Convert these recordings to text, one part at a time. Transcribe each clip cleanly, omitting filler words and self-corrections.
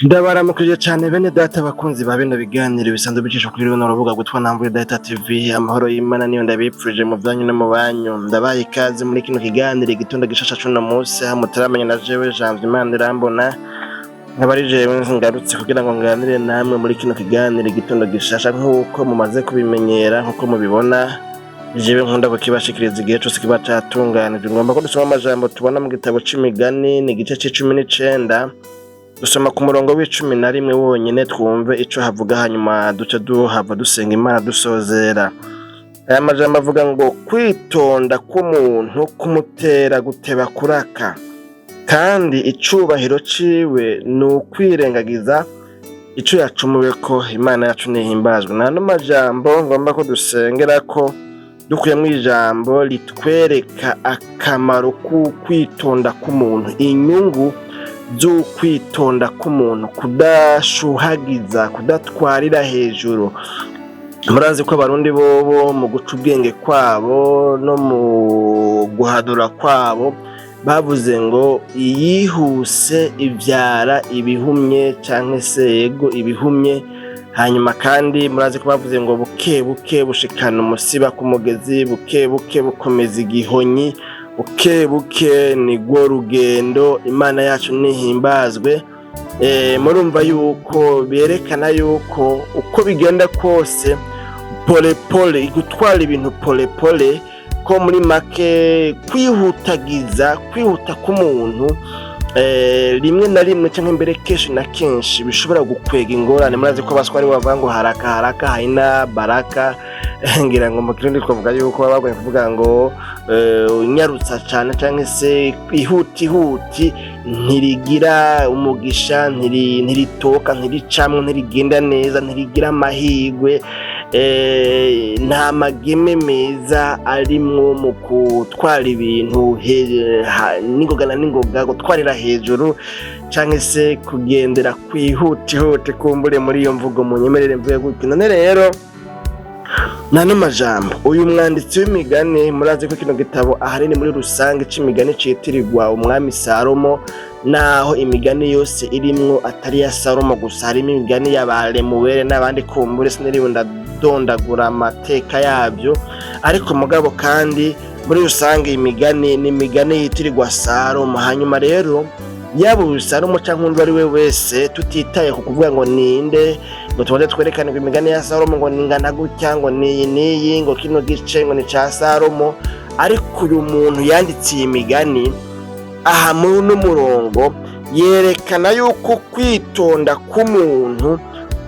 Ndabaramukije cane bene data bakunzi ba bino biganiro bisanzwe bicishwa kuri runo rubuga rwitwa Nambuye Data TV. Amahoro y'Imana niyo ndabipfuje mu vyanyu no mu banyu. Ndabaye ikaze muri kino kiganiro igitondo gishasha cuno musi, aho mutaramenya na jewe Janvier Imana irambona, nkaba ari jewe ngarutse kugira ngo nganire namwe muri kino kiganiro igitondo gishasha. Nk'uko mumaze kubimenyera, nk'uko mubibona, jewe nkunda kukibashikiriza igihe cose kiba catunganijwe. Ngomba ko dusoma amajambo tubona mu gitabo c'Imigani, ni igice c'icumi n'icenda, dusoma ku murongo w'11 wonyene, twumve ico havuga, hanyuma duce duhava dusenga Imana dusozera. Aya majambo avuga ngo: "Kwitonda k'umuntu kumutera guteba kuraka, kandi icubahiro ciwe ni ukwirengagiza ico yacumuweko." Imana yacu nihimbazwe. N'ano majambo ngomba ko dusengerako, dukuyemwo ijambo litwereka akamaro k'ukwitonda k'umuntu, inyungu z'ukwitonda k'umuntu, kudashuhagiza, kudatwarira hejuru. Murazi ko Abarundi bobo mu guca ubwenge kwabo no mu guhadura kwabo bavuze ngo iyihuse ivyara ibihumye, canke se yego ibihumye. Hanyuma kandi murazi ko bavuze ngo buke buke bushikana umusiba ku mugezi, buke buke bukomeza igihonyi, buke buke nirwo rugendo. Imana yacu nihimbazwe. Murumva yuko berekana yuko uko bigenda kose, pole pole, gutwara ibintu pole pole, ko muri make kwihutagiza, kwihuta k'umuntu rimwe na rimwe canke mbere kenshi na kenshi bishobora gukwega ingorane. Murazi ko Abaswahili bavuga ngo haraka haraka haina baraka. Ngira ngo mu Kirundi twavuga yuko baba bagoye kuvuga ngo unyarutsa cane canke se ihuti huti ntirigira umugisha, ntiritoka, ntiricamwo, ntirigenda neza, ntirigira amahirwe, nta mageme meza arimwo mu gutwara ibintu n'ingoga na n'ingoga, gutwarira hejuru canke se kugendera kwihutihuti. Kumbure muri iyo mvugo munyemerere mvuge gutyo. None rero nano majambo uyu mwanditsi w'Imigani, murazi ko kino gitabo ahanini muri rusange c'Imigani citirirwa umwami Salomo, naho imigani yose irimwo atari iya Salomo gusa, harimo imigani ya ba Lemuweli n'abandi. Kumbure siniriwe ndadondagura amateka yabyo, ariko mugabo kandi muri rusange imigani ni imigani yitirirwa Salomo. Hanyuma rero yaba uyu Salomo canke undi ari we wese, tutitaye ku kuvuga ngo ninde, ngo tubanze twerekane ngo imigani ya Salomo ngo ningana gutya, ngo niyi niyi, ngo kino gice ngo ni ca Salomo, ariko uyu muntu yanditse iyi migani aha muri uno murongo yerekana yuko kwitonda k'umuntu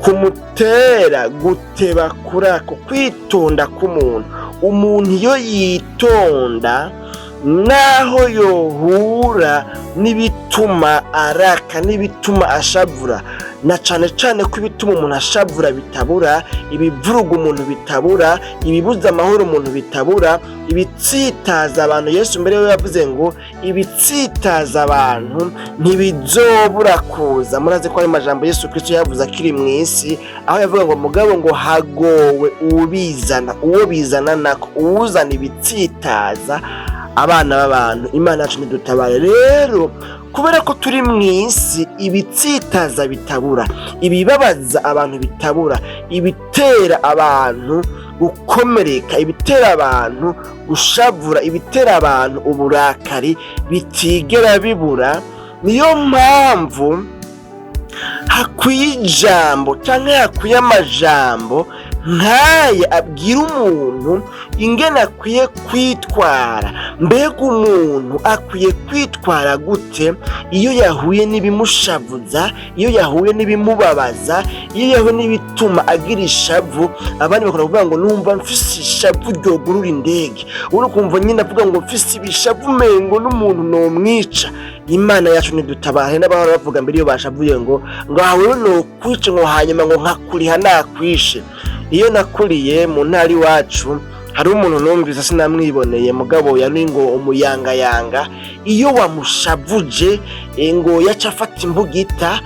kumutera guteba kurako. Kwitonda k'umuntu, umuntu iyo yitonda, naho yohura n'ibituma araka, n'ibituma ashavura, na cane cane ko ibituma umuntu ashavura bitabura, ibivuruga umuntu bitabura, ibibuza amahoro umuntu bitabura, ibitsitaza abantu. Yesu mbere we yavuze ngo ibitsitaza abantu ntibizobura kuza. Murazi ko ari amajambo Yesu Kristo yavuze akiri mu isi, aho yavuga ngo mugabo ngo hagowe uwubizana, uwo bizana nako, uwuzana ibitsitaza abana b'abantu. Imana yacu ntidutabare. Rero kubera ko turi mu isi ibitsitaza bitabura, ibibabaza abantu bitabura, ibitera abantu gukomereka, ibitera abantu gushavura, ibitera abantu uburakari bitigera bibura, niyo mpamvu hakwiye ijambo canke hakwiye amajambo nk'aya abwira umuntu ingene akwiye kwitwara. Mbega umuntu akwiye kwitwara gute iyo yahuye n'ibimushavuza, iyo yahuye n'ibimubabaza, iyo yahuye n'ibituma agira ishavu? Abandi bakunda kuvuga ngo numva mfise ishavu ryogurura indege, uri kumva nyine avuga ngo mfise ibishavu umengo n'umuntu nomwica. Imana yacu ntidutabare. N'abahora bavuga mbere iyo bashavuye ngo aha wewe nokwica, ngo hanyuma ngo nkakuriha nakwishe. Iyo nakuriye mu ntara iwacu, hari umuntu numvise, sinamwiboneye, mugabo yari ngo umuyangayanga. Iyo wamushavuje ngo yaca afata imbugita,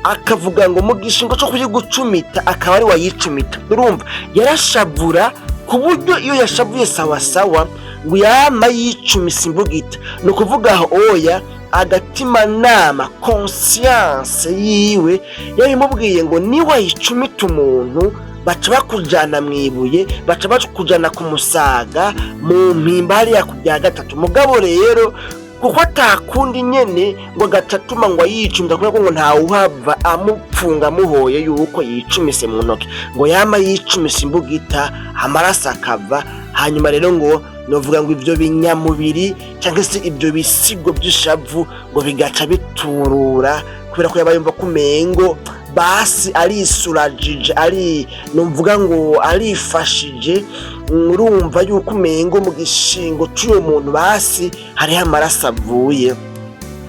akavuga ngo mu gishingo cyo kuyigucumita akaba ari wayicumita. Urumva yarashavura ku buryo iyo yashavuye sawasawa ngo yama yicumise imbugita. Ni ukuvuga aho oya Agatimanama, conscience yiwe, yabimubwiye ngo niwayicumita umuntu baca bakujana mu ibuye, baca bakujana ku musaga mu mpimba hariya ku bya gatatu. Mugabo rero kuko atakundi nyene, ngo agaca atuma ngo ayicumita, kubera ko ngo ntawuhava amupfunga amuhoye yuko yicumise mu ntoki. Ngo yama yicumise imbugita, amaraso akava. Hanyuma rero ngo novuga ngo ivyo binyamubiri cyangwa se ibyo bisigo by'ishavu ngo bigaca biturura, kubera ko yaba yumva ko umengo basi arisuragije, ari numvuga ngo arifashije. Urumva yuko umengo mu gishingo c'uwo muntu basi hariho amaraso avuye.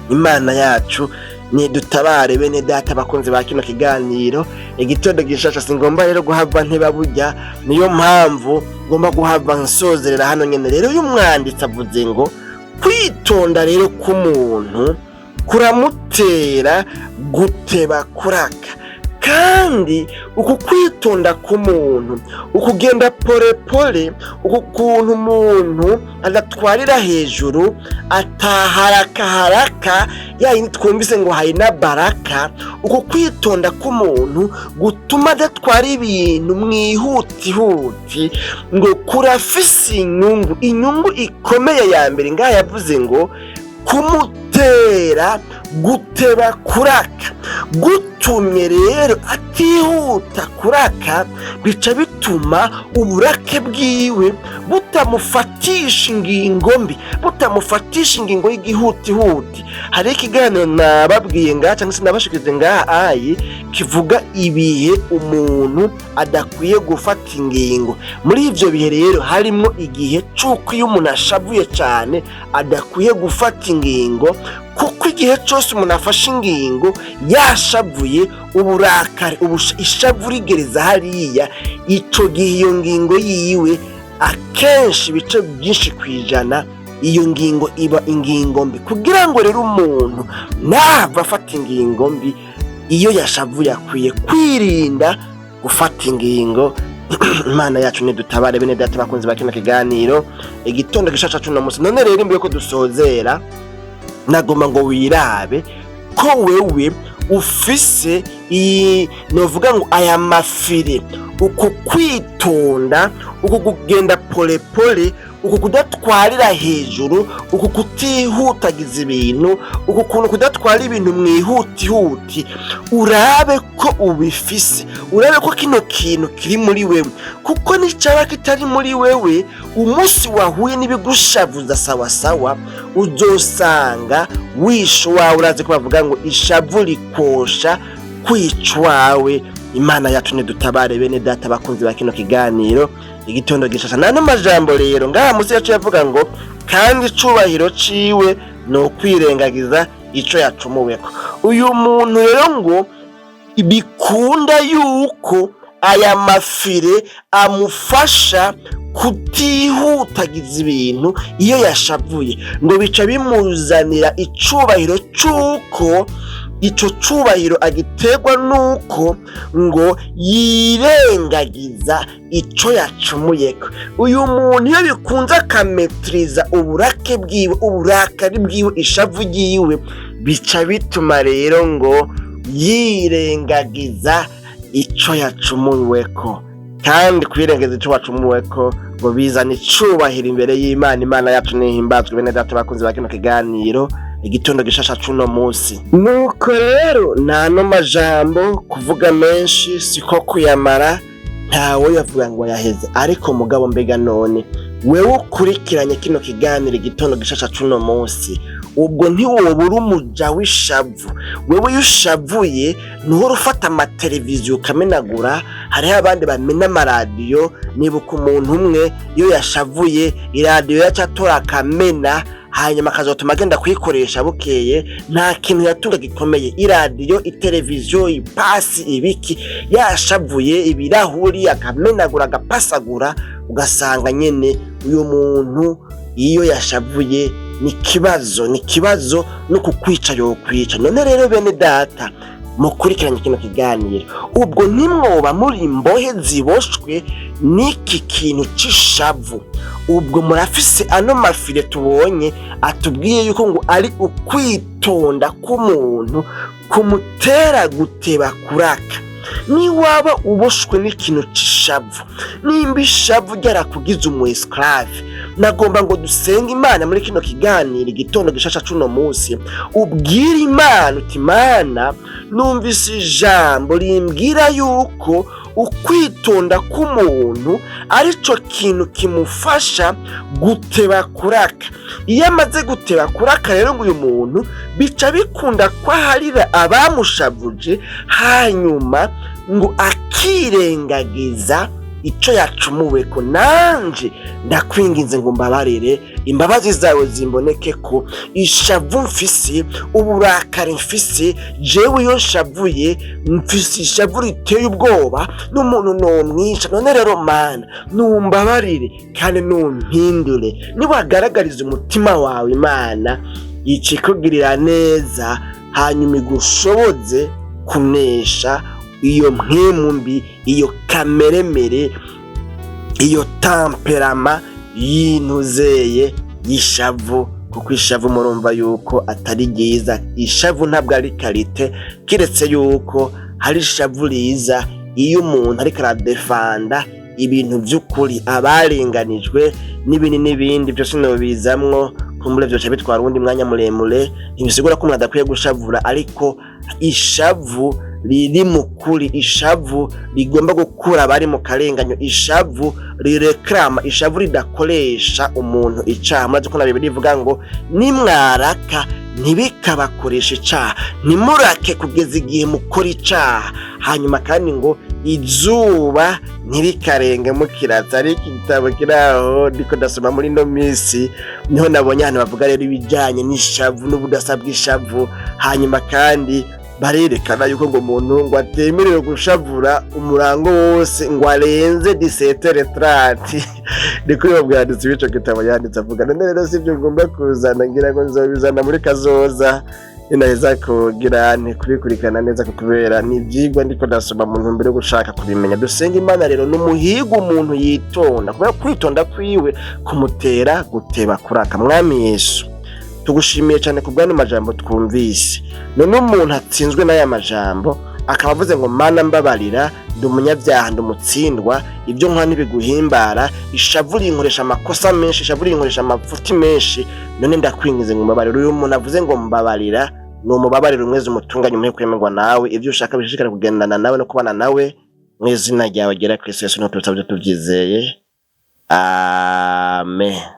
Imana yacu nidutabare. Bene data bakunzi ba kino kiganiro Igitondo Gishasha, singomba rero guhava nteba burya, niyo mpamvu ngomba guhava nsozerera hano nyene. Rero uyu mwanditsi avuze ngo kwitonda rero k'umuntu kuramutera guteba kuraka, kandi uku kwitonda k'umuntu, ukugenda pole pole, uku kuntu umuntu adatwarira hejuru, ataharakaharaka ya yindi twumvise ngo hari na baraka, uku kwitonda k'umuntu gutuma adatwara ibintu mwihutihuti, ngo kurafise inyungu, inyungu ikomeye. Ya mbere ngaha yavuze ngo kumutera guteba kuraka. Gutumye rero atihuta kuraka, bica bituma uburake bwiwe butamufatisha ingingo mbi, butamufatisha ingingo y'igihutihuti. Hari ikiganiro nababwiye ngaha cyangwa se nabashikirije ngaha ayi kivuga ibihe umuntu adakwiye gufata ingingo. Muri ivyo bihe rero harimwo igihe c'uko iyo umuntu ashavuye cane adakwiye gufata ingingo, kuko igihe cyose umuntu afashe ingingo yashavuye, uburakari, ishavu rigereza hariya, ico gihe iyo ngingo yiwe akenshi ibice byinshi ku ijana iyo ngingo iba ingingo mbi. Kugira ngo rero umuntu nava afata ingingo mbi iyo yashavuye, akwiye kwirinda gufata ingingo. Imana yacu nidutabare. Bene data bakunzi ba kino kiganiro Igitondo Gishasha cuno musi, none rero imbere ko dusozera, nagomba ngo wirabe ko wewe ufise iyi novuga ngo aya mafire, uku kwitonda, uku kugenda pole pole, uku kudatwarira hejuru, uku kutihutagiza ibintu, uku kuntu kudatwara ibintu mwihutihuti. Urabe ko ubifise, urabe ko kino kintu kiri muri wewe, kuko nicaba kitari muri wewe, umunsi wahuye n'ibigushavuza sawasawa uzosanga wishe wawe. Urazi ko bavuga ngo ishavu rikosha kwica wawe. Imana yacu nidutabare. Bene data bakunzi ba kino kiganiro Igitondo Gishasha, nano majambo rero ngaha musi yacu yavuga ngo kandi icubahiro ciwe ni ukwirengagiza ico yacumuweko. Uyu muntu rero ngo bikunda yuko aya mafire amufasha kutihutagiza ibintu iyo yashavuye, ngo bica bimuzanira icubahiro c'uko ico cubahiro agiterwa nuko ngo yirengagiza ico yacumuyeko. Uyu muntu iyo bikunze akametiriza uburake bwiwe, uburakari bwiwe, ishavu ryiwe, bica bituma rero ngo yirengagiza ico yacumuweko. Kandi kwirengagiza ico wacumuweko ngo bizana icubahiro imbere y'Imana. Imana yacu nihimbazwe. Bene data bakunzi ba kino kiganiro Igitondo Gishasha cuno musi, nuko rero nano majambo kuvuga menshi siko kuyamara, ntawe yavuga ngo yaheze. Ariko mugabo mbega none wewe ukurikiranye kino kiganiro Igitondo Gishasha cuno musi, ubwo ntiwobura umuja w'ishavu? Wewe iyo ushavuye ntuhora ufata amateleviziyo ukamenagura? Hariho abandi bamena amaradiyo. Nibuka umuntu umwe iyo yashavuye iradiyo yaca atora akamena, hanyuma akazotuma agenda kuyikoresha bukeye. Nta kintu yatunga gikomeye: iradiyo, iteleviziyo, ipasi, ibiki. Yashavuye ibirahuri akamenagura, agapasagura. Ugasanga nyene uyu muntu iyo yashavuye ni kibazo, ni kibazo no kukwica yokwica. None rero bene data mukurikiranye kino kiganiro, ubwo ntimwoba muri imbohe ziboshwe n'iki kintu c'ishavu? Ubwo murafise ano mafire tubonye atubwiye yuko ngo ari ukwitonda k'umuntu kumutera guteba kuraka. Niwaba uboshwe n'ikintu c'ishavu, nimba ishavu ryarakugize umu esclave, nagomba ngo dusenge Imana muri kino kiganiro, igitondo gishasha c'uno munsi. Ubwire Imana uti: "Mana, numvise ijambo rimbwira yuko ukwitonda k'umuntu arico kintu kimufasha guteba kuraka." Iyo amaze guteba kuraka rero, ngo uyu muntu bica bikunda ko aharira abamushavuje, hanyuma ngo akirengagiza ico yacumuweko. Nanje ndakwinginze ngo mbabarire, imbabazi zawe zimboneke ko ishavu mfise, uburakari mfise. Jewe iyo nshavuye, mfise ishavu riteye ubwoba, n'umuntu nomwica. None rero Mana, numbabarire kandi numpindure. Niwagaragariza umutima wawe Imana, ikikugirira neza, hanyuma igushoboze kunesha iyo mpwemu mbi, iyo kameremere, iyo tempérament y'intuzeye y'ishavu, kuko ishavu murumva yuko atari ryiza. Ishavu ntabwo ari qualité, kiretse yuko hari ishavu riza iyo umuntu ariko aradefanda ibintu vy'ukuri, abarenganijwe n'ibindi n'ibindi. Byose nobizamwo, kumbure vyoca bitwara uwundi mwanya muremure. Ntibisigura ko umuntu adakwiye gushavura, ariko ishavu riri mu kuri, ishavu rigomba gukura abari mu karenganyo, ishavu rirekrama, ishavu ridakoresha umuntu icaha. Murazi ko na Bibiliya ivuga ngo: "Nimwaraka, ntibikabakoresha icaha, ntimurake kugeza igihe mukora icaha." Hanyuma kandi ngo izuba ntirikarenge mukiratsa. Ariko igitabo kiri aho ndiko ndasoma muri ino minsi, niho nabonye ahantu bavuga rero ibijanye n'ishavu n'ubudasa bw'ishavu. Hanyuma kandi barerekana yuko ngo umuntu ngo atemerewe gushavura umurango wose ngo arenze 17h30. Niko uyo mwanditsi w'ico gitabo yanditse avuga. None rero sivyo ngomba kuzana, ngira ngo nzobizana muri kazoza ninaheza kugira nti kubikurikirana neza, kubera ni ivyigwa ndiko ndasoma mu ntumbero yo gushaka kubimenya. Dusenga Imana rero. Ni umuhigo umuntu yitonda, kubera kwitonda kwiwe kumutera guteba kuraka. Mwami Yesu, tugushimiye cyane ku bw'ano majambo twumvise. None umuntu atsinzwe n'aya majambo, akaba avuze ngo: "Mana, mbabarira, ndi umunyabyaha, ndi umutsindwa, ibyo nkora ntibiguhimbara, ishavu rinkoresha amakosa menshi, ishavu rinkoresha amafuti menshi, none ndakwingize ngo mbabarire." Uyu muntu avuze ngo mbabarira, ni umubabarire, umwezi umutunganye, umuhe kwemerwa nawe, ibyo ushaka bishishikare kugendana nawe no kubana nawe. Mu izina ryawe ryera Kristo Yesu niho tubisabye tubyizeye, amen.